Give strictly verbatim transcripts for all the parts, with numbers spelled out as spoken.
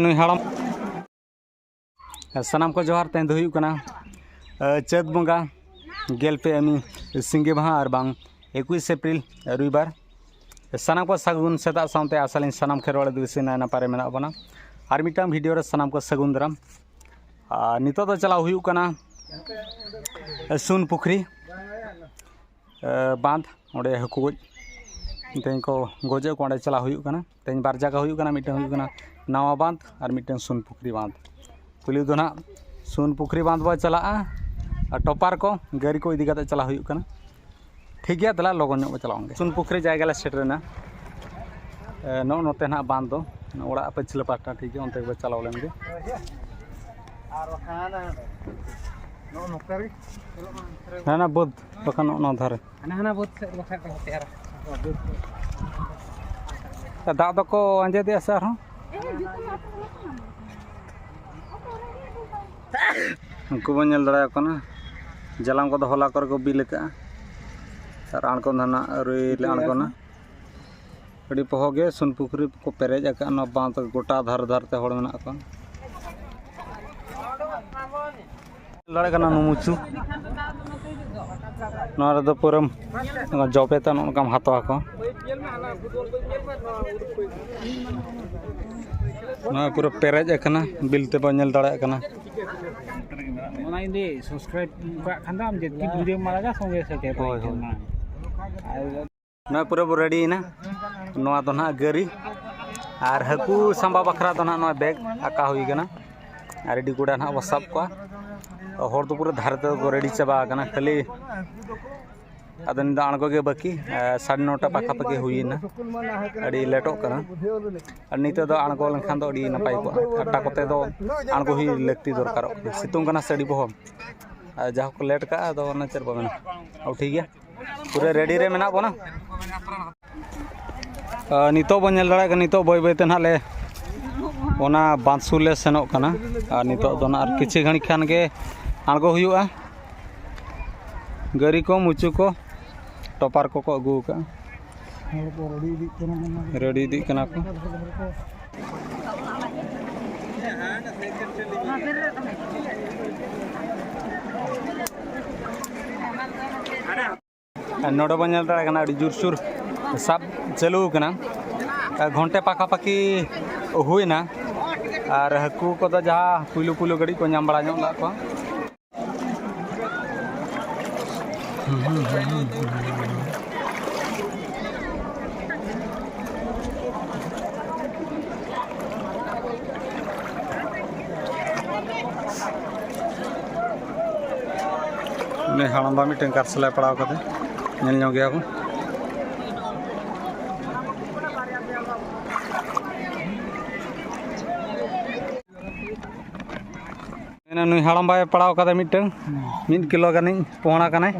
ᱱᱩᱭ ᱦᱟᱲᱟᱢ᱾ ᱥᱟᱱᱟᱢ ᱠᱚ ᱡᱚᱦᱟᱨ᱾ ᱛᱮᱦᱮᱧ ᱫᱚ ᱦᱩᱭᱩᱜ ᱠᱟᱱᱟ, ᱮ, ᱪᱟᱹᱛ ᱵᱚᱸᱜᱟ ᱜᱮᱞ ᱯᱮ ᱟᱹᱢᱤ ᱥᱤᱸᱜᱮ ᱢᱟᱦᱟ ᱟᱨ ᱵᱟᱝ ᱮᱠᱩᱥ ᱮᱯᱨᱤᱞ ᱨᱚᱵᱤᱵᱟᱨ᱾ ᱥᱟᱱᱟᱢ ᱠᱚ ᱥᱟᱹᱜᱩᱱ ᱥᱮᱛᱟᱜ ᱥᱟᱶᱛᱮ ᱟᱥᱟᱞᱤᱧ ᱥᱟᱱᱟᱢ ᱠᱷᱮᱨᱣᱟᱲ ᱟᱹᱫᱤᱵᱟᱹᱥᱤ ᱱᱟᱭ ᱱᱟᱯᱟᱭ ᱨᱮ ᱢᱮᱱᱟᱜ ᱵᱚᱱᱟ᱾ ᱟᱨ ᱢᱤᱫᱴᱟᱝ ᱵᱷᱤᱰᱤᱭᱳ ᱨᱮ ᱥᱟᱱᱟᱢ ᱠᱚ ᱥᱟᱹᱜᱩᱱ ᱫᱟᱨᱟᱢ᱾ ᱟᱨ ᱱᱤᱛᱚᱜ ᱫᱚ ᱪᱟᱞᱟᱣ ᱦᱩᱭᱩᱜ ᱠᱟᱱᱟ, ᱮ, ᱥᱩᱱ ᱯᱩᱠᱷᱨᱤ᱾ ᱮ, ᱵᱟᱸᱫᱷ, ᱚᱸᱰᱮ ᱦᱟᱹᱠᱩ ᱜᱚᱡ ᱛᱮᱦᱮᱧ ᱠᱚ ᱜᱚᱡᱮᱫ ᱠᱚ, ᱚᱸᱰᱮ ᱪᱟᱞᱟᱜ ᱦᱩᱭᱩᱜ ᱠᱟᱱᱟ᱾ ᱛᱮᱦᱮᱧ ᱵᱟᱨ ᱡᱟᱭᱜᱟ ᱦᱩᱭᱩᱜ ᱠᱟᱱᱟ, ᱢᱤᱫᱴᱮᱱ ᱦᱩᱭᱩᱜ ᱠᱟᱱᱟ ᱱᱟᱣᱟ ᱵᱟᱸᱫᱷ ᱟᱨ ᱢᱤᱫᱴᱮᱱ ᱥᱩᱱ ᱯᱩᱠᱷᱨᱤ ᱵᱟᱸᱫᱷ᱾ ᱯᱩᱭᱞᱩ ᱫᱚ ᱱᱟᱦᱟᱜ ᱥᱩᱱ ᱯᱩᱠᱷᱨᱤ ᱵᱟᱸᱫᱷ ᱵᱚ ᱪᱟᱞᱟᱜᱼᱟ, ᱟᱨ ᱴᱚᱯᱟᱨ ᱠᱚ, ᱜᱟᱹᱨᱤ ᱠᱚ ᱤᱫᱤ ᱠᱟᱛᱮ ᱪᱟᱞᱟᱜ ᱦᱩᱭᱩᱜ ᱠᱟᱱᱟ᱾ ᱴᱷᱤᱠ ᱜᱮᱭᱟ, ᱫᱮᱞᱟ ᱞᱚᱜᱚᱱ ᱧᱚᱜ ᱵᱚ ᱪᱟᱞᱟᱜ ᱜᱮ᱾ ᱥᱩᱱ ᱯᱩᱠᱷᱨᱤ ᱡᱟᱭᱜᱟ ᱞᱮ ᱥᱮᱴᱮᱨᱮᱱᱟ᱾ ᱮ, ᱱᱚᱜᱼᱚ ᱱᱚᱛᱮ ᱱᱟᱦᱟᱜ ᱵᱟᱸᱫᱷ ᱫᱚ, ᱚᱲᱟᱜ ᱯᱟᱹᱪᱷᱞᱟᱹ ᱯᱟᱦᱴᱟ, ᱴᱷᱤᱠ ᱜᱮᱭᱟ, ᱚᱱᱛᱮ ᱜᱮᱵᱚ ᱪᱟᱞᱟᱣ ᱞᱮᱱ ᱜᱮ᱾ ᱟᱨ ᱵᱟᱠᱷᱟᱱ ᱱᱚᱜᱼᱚ ᱱᱚᱝᱠᱟ ᱜᱮ᱾ ᱦᱮᱸ, ᱚᱱᱟ ᱵᱟᱹᱫᱽ ᱵᱟᱠᱷᱟᱱ ᱱᱚᱜᱼᱚ ᱱᱚᱣᱟ ᱫᱷᱟᱨᱮ᱾ ᱦᱟᱱᱟ ᱦᱟᱱᱟ ᱵᱟᱹᱫᱽ ᱥᱮᱫ ᱵᱟᱠᱷᱟᱡ ᱠᱚ ᱛᱮᱭᱟᱨᱟ᱾ ᱫᱟᱜ ᱫᱚᱠᱚ ᱟᱸᱡᱮᱫᱮᱜᱼᱟ ᱥᱮ ᱟᱨᱦᱚᱸ? ᱩᱱᱠᱩ ᱵᱚᱱ ᱧᱮᱞ ᱫᱟᱲᱮᱭᱟᱠᱚ ᱠᱟᱱᱟ, ᱡᱟᱞᱟᱢ ᱠᱚᱫᱚ ᱦᱚᱞᱟ ᱠᱚᱨᱮ ᱠᱚ ᱵᱤᱞ ᱟᱠᱟᱜᱼᱟ ᱟᱨ ᱟᱬᱜᱚᱢ ᱫᱚ ᱱᱟᱜ ᱟᱹᱣᱨᱤ ᱞᱮ ᱟᱬᱜᱚᱱᱟ᱾ ᱟᱹᱰᱤ ᱯᱚᱦᱚ ᱜᱮ ᱥᱩᱱ ᱯᱩᱠᱷᱨᱤ ᱠᱚ ᱯᱮᱨᱮᱡ ᱟᱠᱟᱫ ᱱᱚᱣᱟ ᱵᱟᱸᱫᱷ, ᱜᱚᱴᱟ ᱫᱷᱟᱨᱮ ᱫᱷᱟᱨᱮ ᱛᱮ ᱦᱚᱲ ᱢᱮᱱᱟᱜ ᱠᱚᱣᱟ᱾ ᱧᱮᱞ ᱫᱟᱲᱮᱭᱟᱜ ᱠᱟᱱᱟ ᱱᱩᱢᱩᱪᱩ᱾ ᱱᱚᱣᱟ ᱨᱮᱫᱚ ᱯᱩᱨᱟᱹᱢ ᱡᱚᱵᱮ ᱛᱮ ᱱᱚᱜᱼᱚ ᱱᱚᱝᱠᱟᱢ ᱦᱟᱛᱟᱣ ᱟᱠᱚ᱾ ᱱᱚᱣᱟ ᱯᱩᱨᱟᱹ ᱯᱮᱨᱮᱡ ᱟᱠᱟᱱᱟ, ᱵᱤᱞ ᱛᱮᱵᱚᱱ ᱧᱮᱞ ᱫᱟᱲᱮᱭᱟᱜ ᱠᱟᱱᱟ᱾ ᱚᱱᱟ ᱡᱩᱫᱤ ᱥᱟᱵᱥᱠᱨᱟᱭᱤᱵ ᱠᱟᱜ ᱠᱷᱟᱱ ᱫᱚ ᱟᱢ ᱡᱮᱛᱤ ᱵᱷᱤᱰᱤᱭᱳᱢ ᱟᱲᱟᱜᱟ ᱥᱚᱸᱜᱮ ᱥᱚᱸᱜᱮ ᱦᱳᱭ, ᱦᱳᱭ᱾ ᱯᱟᱸᱪ ᱡᱚᱱ ᱢᱟᱲᱟᱝ᱾ ᱟᱨ ᱱᱚᱣᱟ ᱯᱩᱨᱟᱹ ᱵᱚ ᱨᱮᱰᱤᱭᱮᱱᱟ᱾ ᱱᱚᱣᱟ ᱫᱚ ᱱᱟᱦᱟᱜ ᱜᱟᱹᱨᱤ ᱟᱨ ᱦᱟᱹᱠᱩ ᱥᱟᱢᱵᱟ ᱵᱟᱠᱷᱨᱟ ᱫᱚ ᱱᱟᱦᱟᱜ ᱱᱚᱣᱟ ᱵᱮᱜᱽ ᱟᱠᱟ ᱦᱩᱭ ᱠᱟᱱᱟ᱾ ᱟᱨ ᱟᱹᱰᱤ ᱜᱚᱰᱟ ᱱᱟᱦᱟᱜ ᱵᱚ ᱥᱟᱵ ᱠᱚᱣᱟ᱾ ᱦᱚᱲ ᱫᱚ ᱯᱩᱨᱟᱹ ᱫᱷᱟᱨᱮ ᱛᱮᱫᱚ ᱠᱚ ᱨᱮᱰᱤ ᱪᱟᱵᱟ ᱟᱠᱟᱱᱟ, ᱠᱷᱟᱹᱞᱤ ᱟᱫᱚ ᱱᱤᱛ ᱫᱚ ᱟᱬᱜᱚ ᱜᱮ ᱵᱟᱹᱠᱤ᱾ ᱮ, ᱥᱟᱲᱮ ᱱᱚᱴᱟ ᱯᱟᱠᱟᱯᱟᱠᱤ ᱦᱩᱭᱮᱱᱟ, ᱟᱹᱰᱤ ᱞᱮᱴᱚᱜ ᱠᱟᱱᱟ᱾ ᱟᱨ ᱱᱤᱛᱚᱜ ᱫᱚ ᱟᱬᱜᱚ ᱞᱮᱱᱠᱷᱟᱱ ᱫᱚ ᱟᱹᱰᱤ ᱱᱟᱯᱟᱭ ᱠᱚᱜᱼᱟ᱾ ᱟᱴᱴᱟ ᱠᱚᱛᱮ ᱫᱚ ᱟᱬᱜᱚ ᱦᱩᱭ ᱞᱟᱹᱠᱛᱤ ᱫᱚᱨᱠᱟᱨᱚᱜ ᱠᱟᱱᱟ, ᱥᱤᱛᱩᱝ ᱠᱟᱱᱟ ᱥᱮ ᱟᱹᱰᱤ ᱵᱚᱦᱚᱜ᱾ ᱟᱨ ᱡᱟᱦᱟᱸ ᱠᱚ ᱞᱮᱴ ᱠᱟᱜᱼᱟ, ᱟᱫᱚ ᱚᱱᱟ ᱪᱮᱫ ᱵᱟᱝ ᱢᱮᱱᱟ᱾ ᱚ, ᱴᱷᱤᱠ ᱜᱮᱭᱟ, ᱯᱩᱨᱟᱹ ᱨᱮᱰᱤ ᱨᱮ ᱢᱮᱱᱟᱜ ᱵᱚᱱᱟ᱾ ᱟᱨ ᱱᱤᱛᱚᱜ ᱵᱚᱱ ᱧᱮᱞ ᱫᱟᱲᱮᱭᱟᱜ ᱠᱟᱱᱟ, ᱱᱤᱛᱚᱜ ᱵᱟᱹᱭ ᱵᱟᱹᱭ ᱛᱮ ᱱᱟᱦᱟᱜ ᱞᱮ ᱚᱱᱟ ᱵᱟᱸᱫᱷ ᱥᱩᱨ ᱞᱮ ᱥᱮᱱᱚᱜ ᱠᱟᱱᱟ᱾ ᱟᱨ ᱱᱤᱛᱚᱜ ᱫᱚ ᱱᱟᱦᱟᱜ ᱟᱨ ᱠᱤᱪᱷᱩ ᱜᱷᱟᱹᱲᱤᱡ ᱠᱷᱟᱱ ᱜᱮ ᱟᱬᱜᱚ ᱦᱩᱭᱩᱜᱼᱟ᱾ ᱜᱟᱹᱨᱤ ᱠᱚ, ᱢᱩᱪᱩ ᱠᱚ, ᱴᱚᱯᱟᱨ ᱠᱚᱠᱚ ᱟᱹᱜᱩ ᱟᱠᱟᱫᱼᱟ᱾ ᱨᱮᱰᱤ ᱤᱫᱤᱜ ᱠᱟᱱᱟ ᱠᱚ᱾ ᱟᱨ ᱱᱚᱰᱮ ᱵᱚᱱ ᱧᱮᱞ ᱫᱟᱲᱮᱭᱟᱜ ᱠᱟᱱᱟ, ᱟᱹᱰᱤ ᱡᱳᱨᱥᱳᱨ ᱥᱟᱵ ᱪᱟᱹᱞᱩ ᱟᱠᱟᱱᱟ᱾ ᱟᱨ ᱜᱷᱚᱱᱴᱮ ᱯᱟᱠᱟᱯᱟᱠᱤ ᱦᱩᱭᱱᱟ᱾ ᱟᱨ ᱦᱟᱹᱠᱩ ᱠᱚᱫᱚ ᱡᱟᱦᱟᱸ ᱯᱩᱭᱞᱩ ᱯᱩᱭᱞᱩ ᱜᱷᱟᱹᱲᱤᱡ ᱠᱚ ᱧᱟᱢ ᱵᱟᱲᱟ ᱧᱚᱜ ᱞᱮᱫ ᱠᱚᱣᱟ᱾ ᱩᱱᱤ ᱦᱟᱲᱟᱢᱵᱟ ᱢᱤᱫᱴᱮᱱ ᱠᱟᱨᱥᱮᱞᱟᱭ ᱯᱟᱲᱟᱣ ᱠᱟᱫᱟ, ᱧᱮᱞ ᱧᱚᱜ ᱜᱮᱭᱟ ᱵᱚᱱ᱾ ᱱᱩᱭ ᱦᱟᱲᱟᱢ ᱵᱟᱭ ᱯᱟᱲᱟᱣ ᱠᱟᱫᱟ ᱢᱤᱫᱴᱟᱝ, ᱢᱤᱫ ᱠᱤᱞᱳ ᱜᱟᱱᱤᱧ ᱯᱚᱦᱚᱲ ᱟᱠᱟᱱᱟᱭ᱾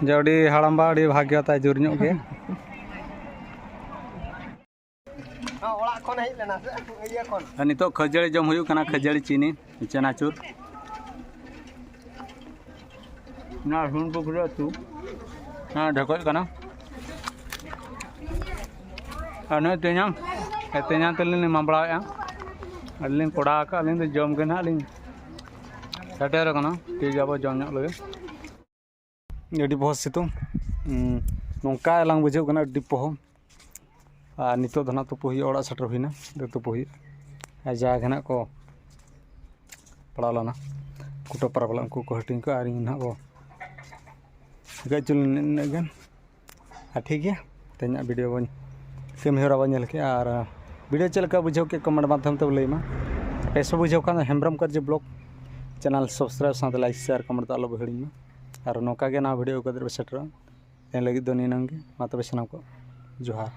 ᱡᱮ ᱟᱹᱰᱤ ᱦᱟᱲᱟᱢ ᱵᱟ, ᱟᱹᱰᱤ ᱵᱷᱟᱜᱽᱭᱚ ᱛᱟᱭ, ᱡᱳᱨ ᱧᱚᱜ ᱜᱮ᱾ ᱚᱲᱟᱜ ᱠᱷᱚᱱ ᱦᱮᱡ ᱞᱮᱱᱟ ᱥᱮ ᱤᱭᱟᱹ ᱠᱷᱚᱱ? ᱟᱨ ᱱᱤᱛᱚᱜ ᱠᱷᱟᱹᱡᱟᱹᱲᱤ ᱡᱚᱢ ᱦᱩᱭᱩᱜ ᱠᱟᱱᱟ, ᱠᱷᱟᱹᱡᱟᱹᱲᱤ ᱪᱤᱱᱤ ᱪᱟᱱᱟᱪᱩᱨ᱾ ᱱᱚᱣᱟ ᱥᱩᱱ ᱯᱩᱠᱷᱨᱤ ᱟᱹᱛᱩ, ᱱᱚᱣᱟ ᱰᱷᱮᱠᱚᱡ ᱠᱟᱱᱟ᱾ ᱟᱨ ᱱᱩᱭ ᱛᱮᱧᱟᱝ, ᱛᱮᱧᱟᱝ ᱛᱟᱹᱞᱤᱧ ᱞᱤᱧ ᱢᱟᱢᱵᱲᱟᱣᱮᱫᱼᱟ᱾ ᱟᱹᱞᱤᱧ ᱞᱤᱧ ᱠᱚᱲᱟ ᱟᱠᱟᱫ, ᱟᱹᱞᱤᱧ ᱫᱚ ᱡᱚᱢ ᱜᱮ ᱱᱟᱦᱟᱜ ᱞᱤᱧ ᱥᱮᱴᱮᱨ ᱟᱠᱟᱱᱟ᱾ ᱴᱷᱤᱠ ᱜᱮᱭᱟ, ᱟᱵᱚ ᱡᱚᱢ ᱧᱚᱜ ᱞᱮᱜᱮ᱾ ᱟᱹᱰᱤ ᱵᱚᱦᱚᱜ ᱥᱤᱛᱩᱝ, ᱩᱸ, ᱱᱚᱝᱠᱟ ᱮᱞᱟᱝ ᱵᱩᱡᱷᱟᱹᱜ ᱠᱟᱱᱟ, ᱟᱹᱰᱤ ᱯᱚᱦᱚ᱾ ᱟᱨ ᱱᱤᱛᱚᱜ ᱫᱚ ᱱᱟᱦᱟᱜ ᱛᱩᱯᱩ ᱦᱩᱭᱩᱜᱼᱟ, ᱚᱲᱟᱜ ᱥᱮᱴᱮᱨ ᱦᱩᱭᱱᱟ, ᱫᱟᱹ ᱛᱩᱯᱩ ᱦᱩᱭᱩᱜᱼᱟ᱾ ᱟᱨ ᱡᱟᱜᱮ ᱱᱟᱦᱟᱜ ᱠᱚ ᱯᱟᱲᱟᱣ ᱞᱮᱱᱟ ᱠᱩᱴᱟᱹ ᱯᱟᱨᱟ ᱵᱟᱞᱟ, ᱩᱱᱠᱩ ᱠᱚ ᱦᱟᱹᱴᱤᱧ ᱠᱚᱣᱟ ᱟᱨ ᱤᱧ ᱱᱟᱦᱟᱜ ᱠᱚ ᱜᱟᱹᱡ ᱦᱚᱪᱚ ᱞᱮᱱᱟ ᱤᱱᱟᱹᱜ ᱜᱟᱱ᱾ ᱟᱨ ᱴᱷᱤᱠ ᱜᱮᱭᱟ, ᱛᱮᱦᱮᱧᱟᱜ ᱵᱷᱤᱰᱤᱭᱳ ᱵᱚᱱ, ᱠᱟᱹᱢᱤ ᱦᱚᱨᱟ ᱵᱚᱱ ᱧᱮᱞ ᱠᱮᱜᱼᱟ᱾ ᱟᱨ ᱵᱷᱤᱰᱤᱭᱳ ᱪᱮᱫ ᱞᱮᱠᱟ ᱵᱩᱡᱷᱟᱹᱣ ᱠᱮᱫ, ᱠᱚᱢᱮᱱᱴ ᱢᱟᱫᱽᱫᱷᱚᱢ ᱛᱮ ᱞᱟᱹᱭ ᱢᱟ᱾ ᱵᱮᱥ ᱵᱩᱡᱷᱟᱹᱣ ᱠᱷᱟᱱ ᱫᱚ ᱦᱮᱢᱵᱨᱚᱢ ᱠᱟᱨᱡᱤ ᱵᱞᱚᱜ ᱪᱮᱱᱮᱞ ᱥᱟᱵᱥᱠᱨᱟᱭᱤᱵᱽ ᱥᱟᱶᱛᱮ ᱞᱟᱭᱤᱠ, ᱥᱮᱭᱟᱨ, ᱠᱚᱢᱮᱱᱴ ᱫᱚ ᱟᱞᱚ ᱵᱚ ᱦᱤᱲᱤᱧ ᱢᱟ᱾ ᱟᱨ ᱱᱚᱝᱠᱟ ᱜᱮ ᱱᱟᱣᱟ ᱵᱷᱤᱰᱤᱭᱳ ᱟᱹᱜᱩ ᱠᱟᱛᱮ ᱵᱚ ᱥᱮᱴᱮᱨᱚᱜᱼᱟ᱾ ᱮᱱ ᱞᱟᱹᱜᱤᱫ ᱫᱚ ᱱᱤᱱᱟᱹᱝ ᱜᱮ᱾ ᱢᱟ ᱛᱚᱵᱮ ᱥᱟᱱᱟᱢ ᱠᱚ ᱡᱚᱦᱟᱨ᱾